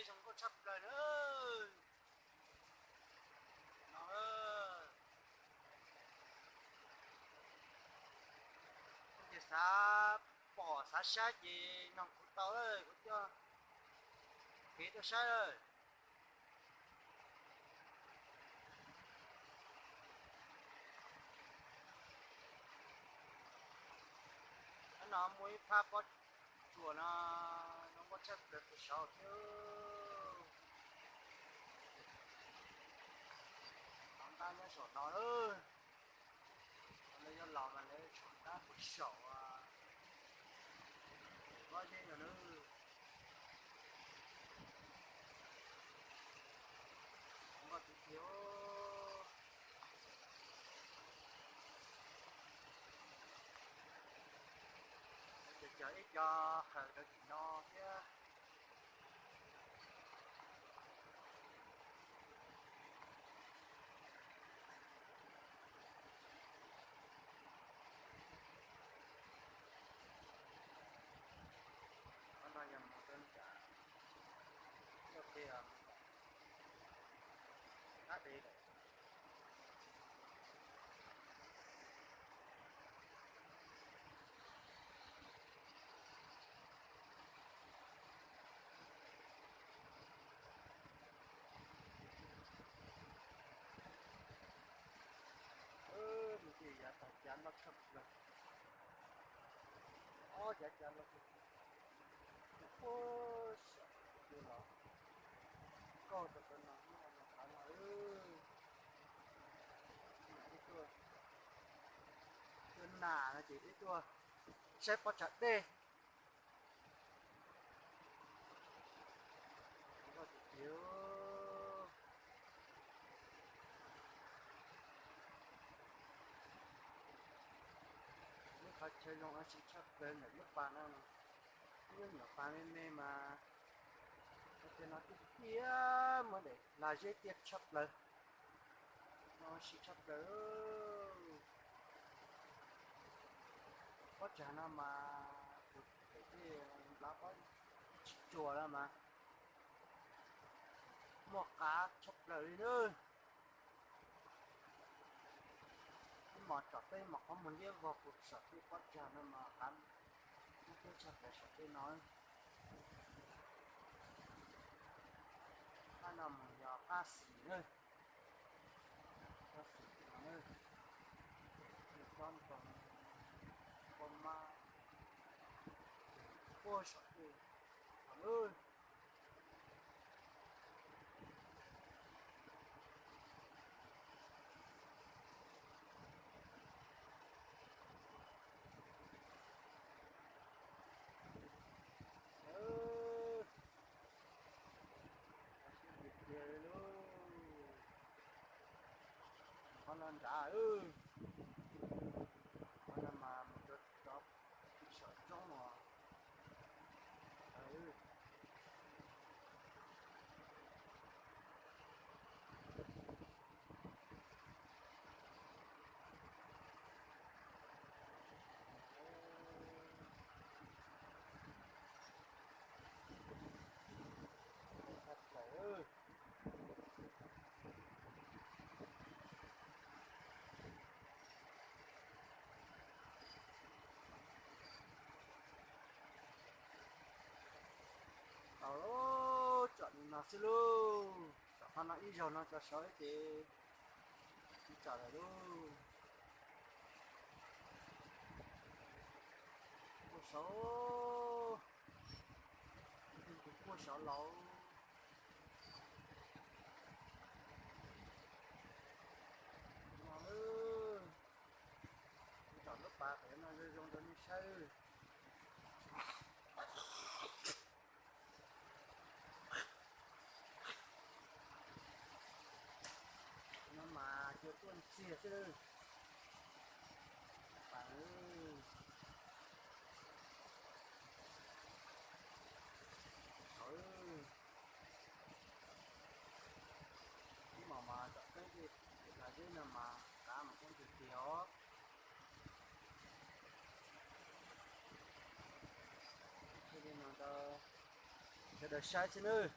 Zoo nkauj tshaj plaws na. No, ces xav pom xav saib ces nug kuv tau, kuv coj kev tuaj saib lawm. Hnub no muaj ib phab pob tsuas no, no muaj tshaj plaws puag saud thiab. Los ntab nyob saum no lawm. Lawv yuav los mas lawv tshuam ntab puag saum pob zeb no na. Nkauj tiag tiag. Ces cov ib co qhawv rau tim no thiab. Qhov no yog mus rau nram, ua ke mus nram qab deg lawm. Mus twj yav tag cav loj tshaj plaws, ob yav cav loj tshaj plaws. Ua, saum twg los nkauj tau tau no, nyob no qhov no. Peb tuaj, tuaj nas no ces peb tuaj saib pob tsag dej. Nkauj tiag tiag. Lub qhov chaw zoo sim tshaj plaws ntawm lub pas no, lub nyuam pas me me mas, qhov chaw no tiaj tiaj, muaj daim lag zeb tiaj tshaj plaws. No sim tshaj plaws. Pob tsag no mas tus pem tej nplawv pob tsis tsuas no mas muaj qav tshaj plaws li na. Ib mos tsom peb mos qhov muag liab vog puag saum tej pob tsag no mas qav muaj tshaj plaws saum tej no. Qab no mas yog qab xis na. Qab xis no na. Nws tsob ntoo poj mab puag saum tej no na. Tiag tiag li lauj. Qhov no nrad, qhov no mas mus rau saum roob os. Tau lauj, tsom li no xwb lauj. Tsom qhov no ib zaug no tso saud ces tsis tsom lawm lauj. Puag saud, tus puag saud lauj. No, tsom lub pas pem no zoo zoo rau nej saib. No mas cua tuaj ntxiag xwb. Pas, ib mos mas tsom peb tej lag zeb no mas qav mas kub tiag tiag os. Thiaj li no rau sawv daws saib xwb nawb.